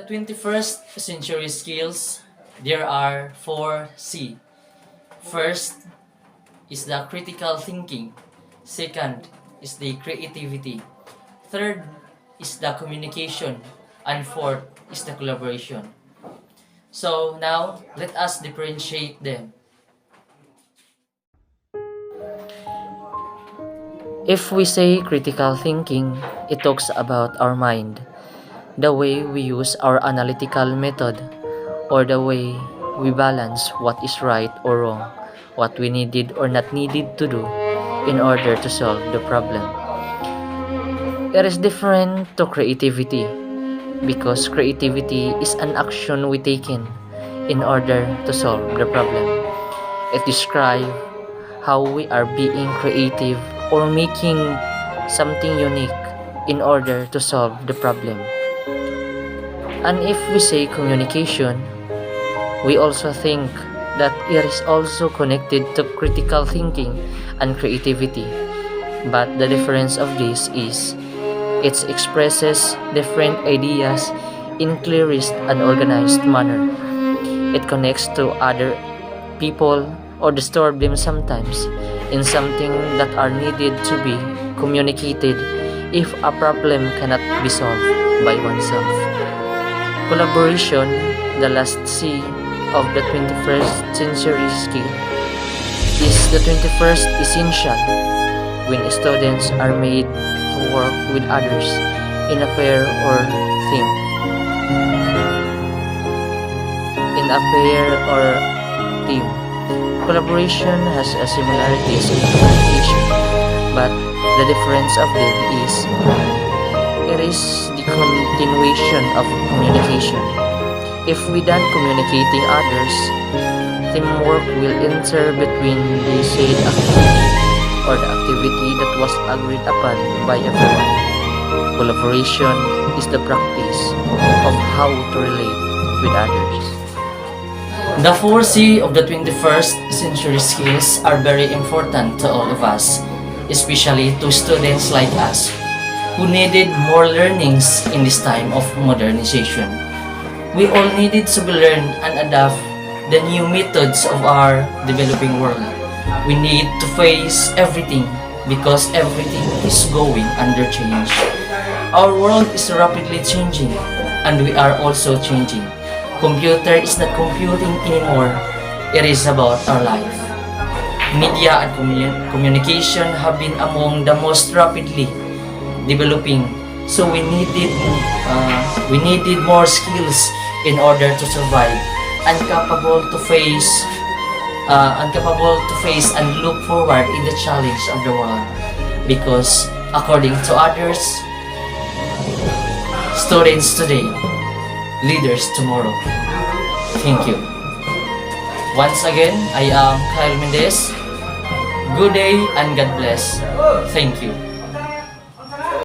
21st century skills, there are 4 C. First is the critical thinking. Second is the creativity. Third is the communication. And fourth is the collaboration. So now, let us differentiate them. If we say critical thinking, it talks about our mind, the way we use our analytical method, or the way we balance what is right or wrong, what we needed or not needed to do in order to solve the problem. It is different to creativity because creativity is an action we taken in order to solve the problem. It describes how we are being creative or making something unique in order to solve the problem. And if we say communication, we also think that it is also connected to critical thinking and creativity. But the difference of this is it expresses different ideas in clearest and organized manner. It connects to other people or disturb them sometimes in something that are needed to be communicated if a problem cannot be solved by oneself. Collaboration, the last C of the 21st century skill, is the 21st essential when students are made to work with others in a pair or team. Collaboration has a similarities in communication, but the difference of them is it is the continuation of communication. If we don't communicating others, teamwork will enter between the said activity or the activity that was agreed upon by everyone. Collaboration is the practice of how to relate with others. The 4 C of the 21st century skills are very important to all of us, especially to students like us who needed more learnings in this time of modernization. We all needed to learn and adapt the new methods of our developing world. We need to face everything because everything is going under change. Our world is rapidly changing and we are also changing. Computer is not computing anymore. It is about our life. Media and communication have been among the most rapidly developing. So we needed more skills in order to survive and capable to face and look forward in the challenge of the world. Because according to others, students today, leaders tomorrow. Thank you. Once again, I am Kyle Mendez. Good day and God bless. Thank you.